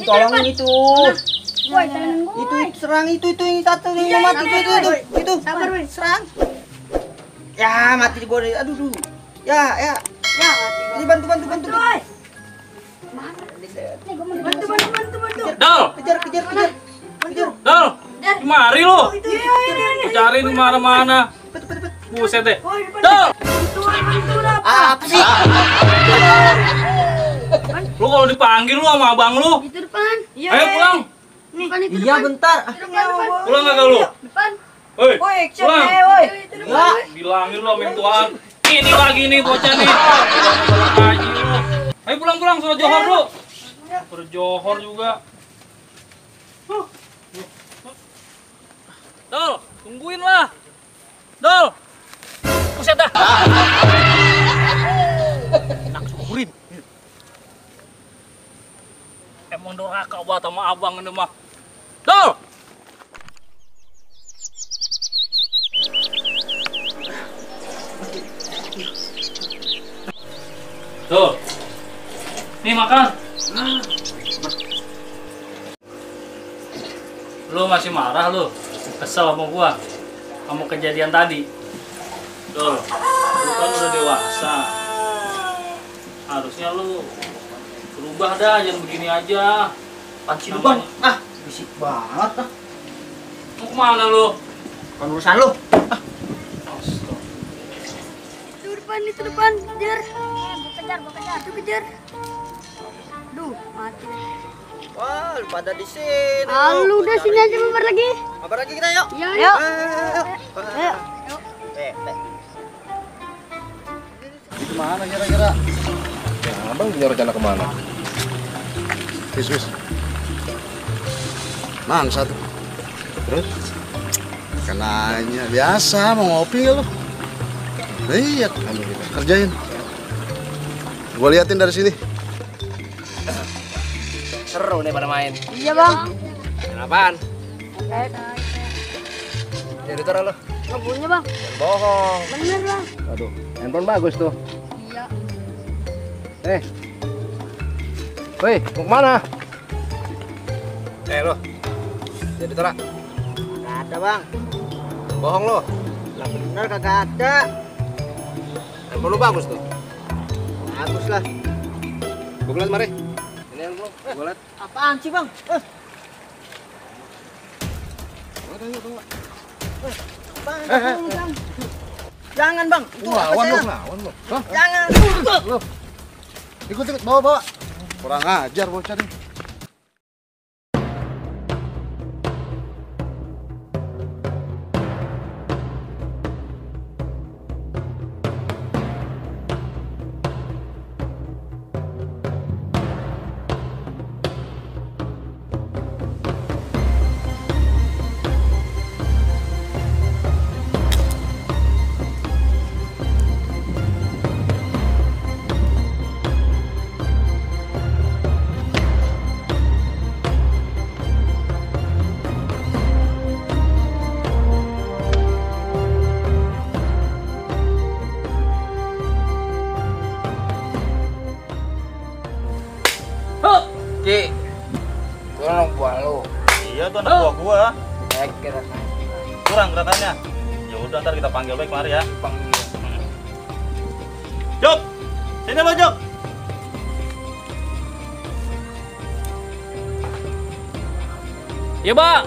tolongin itu. Woi, tangan gue. Itu serang itu yang satu yang mati itu. Sabar, woi. Serang. Ya, mati gue. Aduh. Ya. Ini bantu. Bantu. Dol! Kejar. Dol! Mari lu! Cari di mana-mana. Buset deh. Dol! Apa sih? Lu kalau dipanggil lu sama abang lu. Itu depan. Ayo pulang. Nih, depan itu. Iya, bentar. Depan. Pulang enggak lu? Depan. Woi. Action, Pulang. woi. Itu Ya. depan. Bilangin lu sama yang tuaan. Ini lagi nih bocah nih. Ngaji lu. Ayo pulang sholat Johor lu. Berjohor juga. Dol, tungguin lah. Dol. Buset dah. Enak syukurin. Emang doraka banget sama abang ini mah. Dol. Dol. Nih makan. Lu masih marah lu? Kesel sama gua? Kamu kejadian tadi? Dol, lu kan udah dewasa. Harusnya lu berubah dah, jangan begini aja. Panci lu, Bang. Bisik banget. Mau kemana lu? Kan urusan lu. Astaga. Itu depan. Kejar. Gua kejar. Itu kejar. Duh, mati. Wah, lu pada di sini. Lu udah sini aja mabar lagi. Mabar lagi kita yuk. Iya, Ayo. Ayo. Kemana kira-kira? Ya, abang punya rencana kemana? Wis. Man, satu. Terus? Kenanya biasa, mau ngopi ya lu? Lihat, ambil kita kerjain. Gua liatin dari sini. Seru nih pada main. Iya, Bang. Main apaan? Jadi taruh lu. Nggak punya, Bang. Bohong. Bener, Bang. Aduh, handphone bagus tuh. Iya. Woi, mau kemana? Lo. Jadi taruh. Gak ada, Bang. Bohong lu. Lah bener kagak ada. Handphone lu bagus tuh. Bagus lah. Gua liat mari. Ini yang gua liat. Apaan sih, Bang? Bang. Jangan, Bang. Itu Lawan apa lu, saya? lawan lu. Hah? Jangan. Lu. Ikut, bawa. Kurang ajar bocah nih. Ki. Itu anak buah lu. Iya tuh anak buah gua. Kira Kurang gerakannya. Ya udah ntar kita panggil baik mari ya. Jok. Sini lo, Jok. Iya, Pak.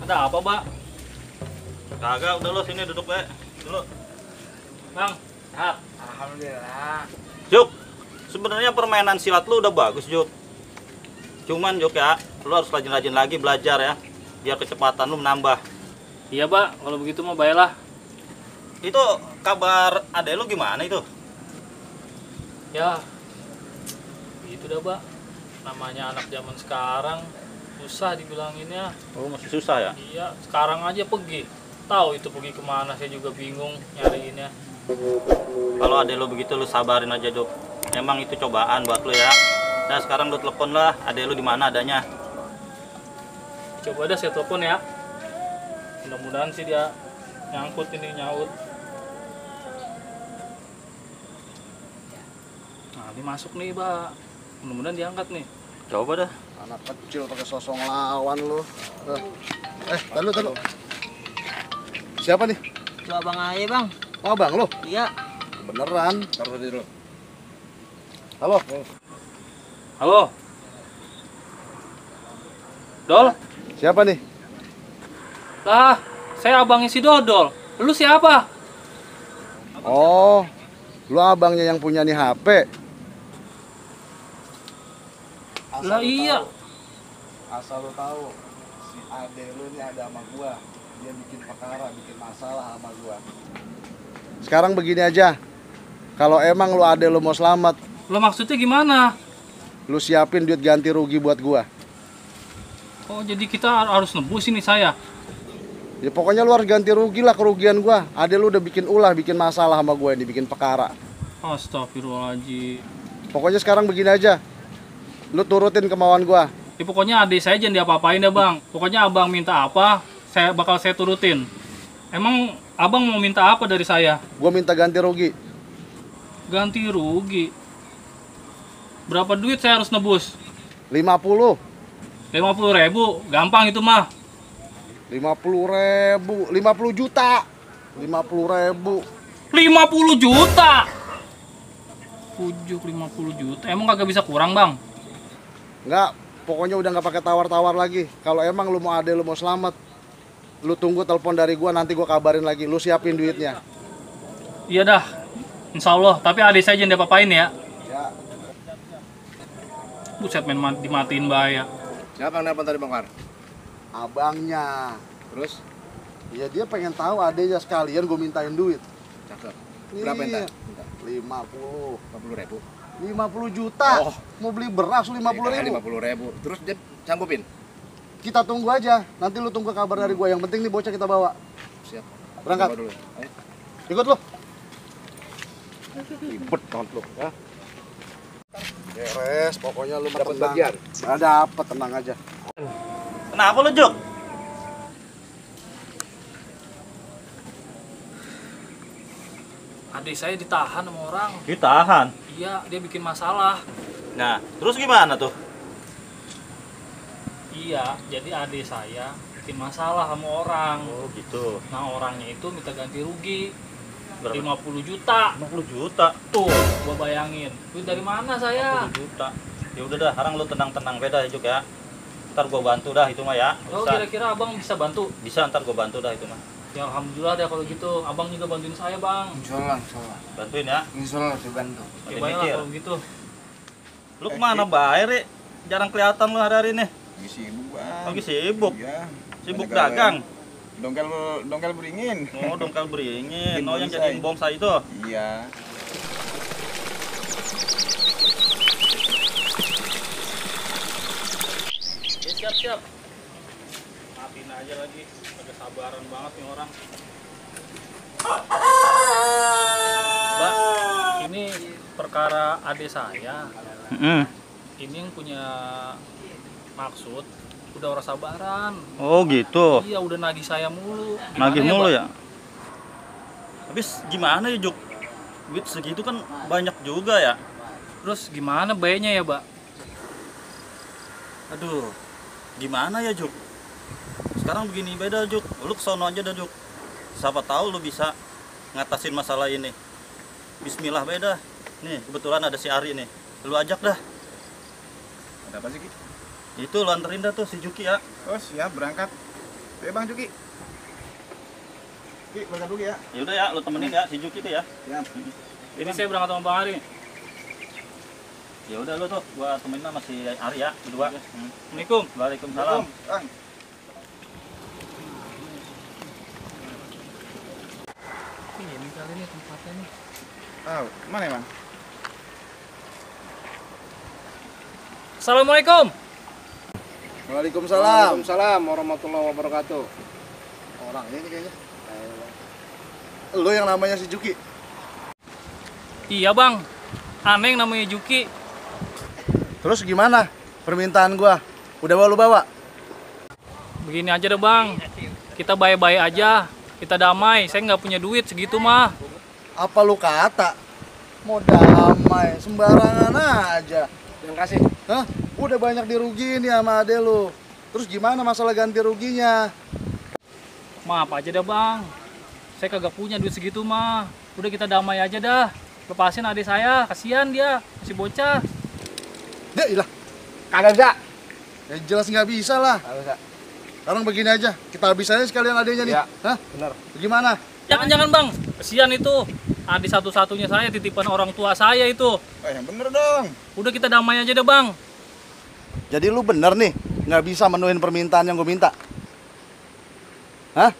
Ada apa, Pak? Kagak, udah lo sini duduk, Pak. Dulu. Bang, sehat. Alhamdulillah. Juk, sebenarnya permainan silat lu udah bagus, Juk. Cuman, Juk ya, lu harus rajin-rajin lagi belajar ya, biar kecepatan lu menambah. Iya, Pak. Kalau begitu mah baiklah. Itu kabar adek lu gimana itu? Ya, gitu dah, Pak. Namanya anak zaman sekarang susah dibilanginnya. Oh, masih susah ya? Iya, sekarang aja pergi. Tahu itu pergi kemana, saya juga bingung nyariinnya. Kalau adek lu begitu, lu sabarin aja, Dok. Emang itu cobaan buat lu ya. Nah, sekarang lu telepon lah, adek lu di mana adanya. Coba dah saya telepon ya. Mudah-mudahan sih dia nyangkut ini, nyaut. Ini masuk nih, Pak. Mudah-mudahan diangkat nih. Coba dah. Anak kecil pakai sosok lawan lu. Tahu. Siapa nih? Itu abang aja bang. Oh, abang lu? Iya. Beneran? Taruh dulu. Halo? Halo. Dol? Siapa nih? Lah, saya abangnya si Dodol. Lu siapa? Oh, lu abangnya yang punya nih HP. Lah iya. Asal lu tahu, si ade lu nih ada sama gua. Dia bikin perkara, bikin masalah sama gua. Sekarang begini aja. Kalau emang lu ade lu mau selamat, Lo maksudnya gimana? lu siapin duit ganti rugi buat gua. Oh, jadi kita harus nebus ini saya. Ya pokoknya lu harus ganti rugi lah kerugian gua. Ade lu udah bikin ulah, bikin masalah sama gua ini, bikin perkara. Astagfirullahaladzim. Pokoknya sekarang begini aja. Lu turutin kemauan gua. Ya pokoknya adik saya jangan diapa-apain ya bang. Pokoknya abang minta apa, saya turutin. Emang abang mau minta apa dari saya? Gua minta ganti rugi. Ganti rugi. Berapa duit saya harus nebus? 50. 50.000, gampang itu mah. 50.000, 50 juta. 50.000. 50 juta. Pujuk 50 juta. Emang kagak bisa kurang bang? Enggak, pokoknya udah nggak pakai tawar-tawar lagi. Kalau emang lu mau ade lu mau selamat, lu tunggu telepon dari gua, nanti gua kabarin lagi. Lu siapin duitnya. Iya dah, insya Allah. Tapi adik saya jangan diapa-apain ya. Ya. Buset main dimatiin bahaya. Siapa yang nelfon tadi Bang Kar? Abangnya. Terus? Ya dia pengen tahu adenya sekalian gue mintain duit. Cakep. Berapa Iya. entar? 50. 50.000. 50 juta. Oh. Mau beli beras 50.000. 50.000. Terus dia canggupin? Kita tunggu aja. Nanti lu tunggu kabar dari gue. Yang penting nih bocah kita bawa. Siap. Berangkat. Coba dulu. Ayo. Ikut lu. Ribet banget lu ya. Beres, pokoknya lu Dapat tenang. bagian? Dapat, tenang aja. Kenapa lu, Juk? Adik saya ditahan sama orang. Ditahan. Iya, dia bikin masalah. Nah, terus gimana tuh? Iya, jadi adik saya bikin masalah sama orang. Oh, gitu. Nah, orangnya itu minta ganti rugi. Berapa? 50 juta. 50 juta. Tuh, gua bayangin. Duit dari mana saya? 50 juta. Ya udah dah, sekarang lu tenang-tenang beda ya, Juk ya. Ntar gua bantu dah itu mah ya. Oh, Bisa. kira-kira abang bisa bantu? Bisa, ntar gua bantu dah itu mah. Ya alhamdulillah deh kalau gitu. Abang juga bantuin saya, Bang. Insyaallah. Bantuin ya. Insyaallah dibantu. Ya Ada baiklah mikir. kalau gitu. Lu kemana bae, Ri? Jarang kelihatan lu hari-hari nih. Lagi sibuk bang. Lagi sibuk. Iya. Sibuk Banyak dagang. Dongkel beringin. Oh, dongkal beringin. Bikin Oh, yang bonsai. jadiin bonsai itu. Iya. Ya, siap-siap. Maafin aja lagi. Agak sabaran banget nih orang. Mbak, ini perkara adik saya. Ini yang punya maksud udah orang sabaran. Oh, gitu. Iya, udah nagih saya mulu. Gimana Nagih mulu Mbak? ya? Habis gimana ya, Juk? Duit segitu kan banyak juga ya. Terus gimana bayarnya ya, Mbak? Aduh, gimana ya, Juk? Sekarang begini beda, Juk. Lu kesono aja dah, Juk. Siapa tahu lu bisa ngatasin masalah ini. Bismillah beda. Nih, kebetulan ada si Ari nih. Lu ajak dah. Ada apa sih Ki? Itu lu anterin dah tuh si Juki ya. Oh siap berangkat. Ayo bang Juki. Ki berangkat dulu ya. Ya udah ya, lu temenin ya si Juki tuh ya. Siap. Ini saya berangkat sama Bang Ari. Ya udah lu tuh, gua temenin sama si Ari ya, berdua. Assalamualaikum. Waalaikumsalam. Bang. Ini kali nih tempatnya nih. Ah, mana ya bang? Assalamualaikum. Waalaikumsalam. Waalaikumsalam warahmatullahi wabarakatuh. Orang ini kayaknya. Lu yang namanya si Juki. Iya, Bang. Aneh yang namanya Juki. Terus gimana permintaan gua? Udah lu bawa? Begini aja deh, Bang. Kita baik-baik aja. Kita damai. Saya nggak punya duit segitu mah. Apa lu kata? Mau damai, sembarangan aja. Terima kasih. Hah? Udah banyak dirugiin ya sama ade lu. Terus gimana masalah ganti ruginya? Maaf aja dah bang, saya kagak punya duit segitu mah. Udah kita damai aja dah. Lepasin adik saya, kasihan dia, masih bocah. Ya ilah, Kagak bisa. ya jelas nggak bisa lah. Kagak bisa. Sekarang begini aja, kita habis aja sekalian adenya nih. Ya. Hah? Bener. Gimana? Jangan bang, kasihan itu. Adik satu-satunya saya, titipan orang tua saya itu. Yang bener dong. Udah kita damai aja deh bang. Jadi lu bener nih, nggak bisa menuhin permintaan yang gue minta? Hah?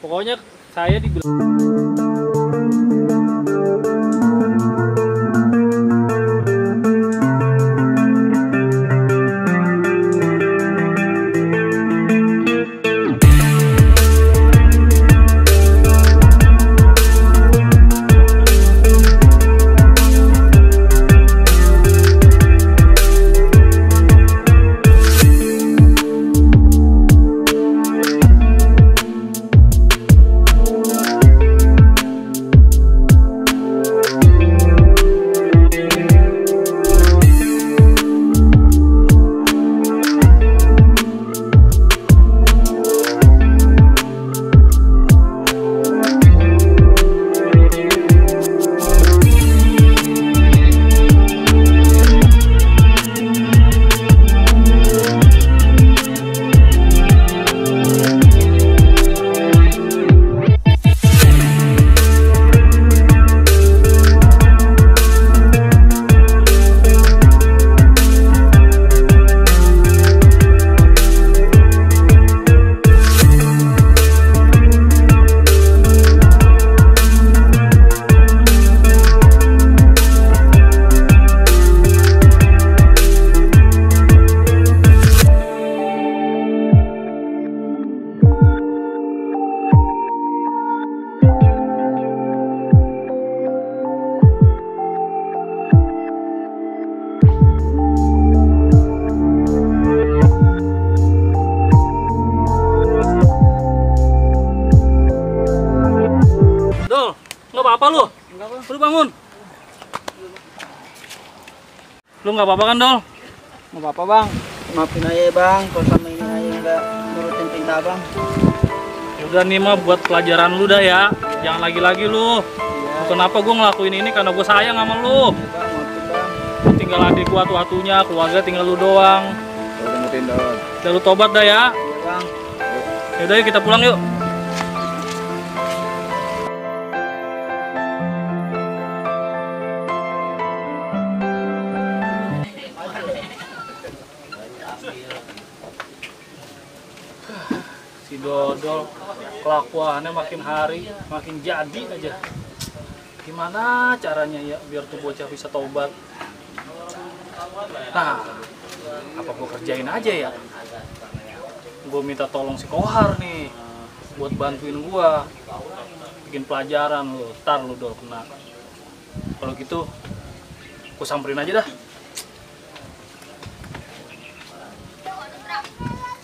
Pokoknya saya dibilang. apa-apa lu? Enggak, Bang. Lu bangun. Lu nggak apa-apa kan, Dol? Nggak apa-apa, Bang. Maafin aja ya, Bang, kalau sama ini aja nggak nurutin perintah Bang. Ya udah nih mah buat pelajaran lu dah ya. Jangan lagi-lagi lu. Iya. Kenapa gua ngelakuin ini karena gua sayang sama lu. Bang, maafin, Bang. Tinggal adik gua atu-atunya, keluarga tinggal lu doang. Udah ngertiin dong. Udah lu tobat dah ya. Iya, Bang. Ya udah yuk kita pulang yuk. Si Dodol kelakuannya makin hari makin jadi aja. Gimana caranya ya biar tuh bocah bisa tobat? Nah, apa gua kerjain aja ya? Gue minta tolong si Kohar nih buat bantuin gua bikin pelajaran lo. Ntar lu Dol kena. Kalau gitu gua samperin aja dah.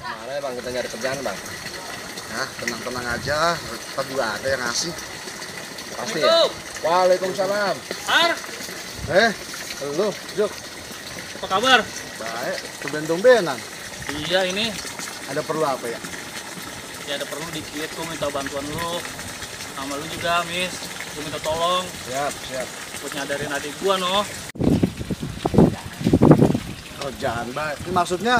Mana Bang, kita nyari kerjaan Bang? Nah, tenang-tenang aja, kita juga ada yang ngasih. Pasti ya? Waalaikumsalam. Har, Lu, Juk. apa kabar? Baik, tumben-tumbenan. Iya ini, Ada perlu apa ya? ya ada perlu dikit, gua minta bantuan lu. Sama lu juga, Miss. Gua minta tolong Siap, siap. buat nyadarin adik gua noh. Oh, jangan baik. Ini maksudnya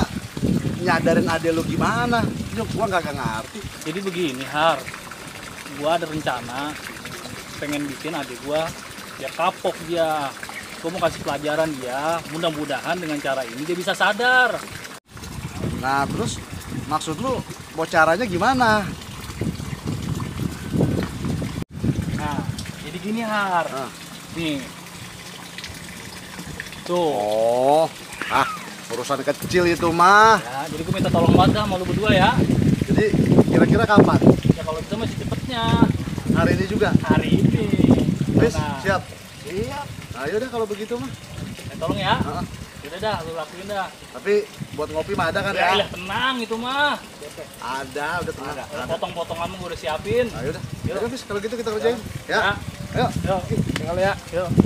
nyadarin adek lu gimana? Juk, gua kagak ngerti. Jadi begini Har, gua ada rencana pengen bikin adik gua dia kapok dia. Gua mau kasih pelajaran dia, mudah-mudahan dengan cara ini dia bisa sadar. Nah, terus maksud lu mau caranya gimana? Nah, jadi gini Har, Ah. nih, tuh, Oh, urusan kecil itu mah. ya, jadi gua minta tolong banget dah sama lu berdua ya. Jadi kira-kira kapan? Ya kalau bisa masih cepetnya, Hari ini juga? hari ini. Bis, Nah, siap. Iya. Nah, yaudah kalau begitu mah. tolong ya. Ah. Udah dah, lu lakuin dah. Tapi buat ngopi mah ada kan Ya, ya? tenang itu mah. Ada, udah tenang. Ada. Potong-potongan gua udah siapin. Nah, yaudah. Yuk. Yaudah, Bis, kalau gitu kita kerjain. Ya. Ya. Ayo. Yuk, tinggal ya. Yuk.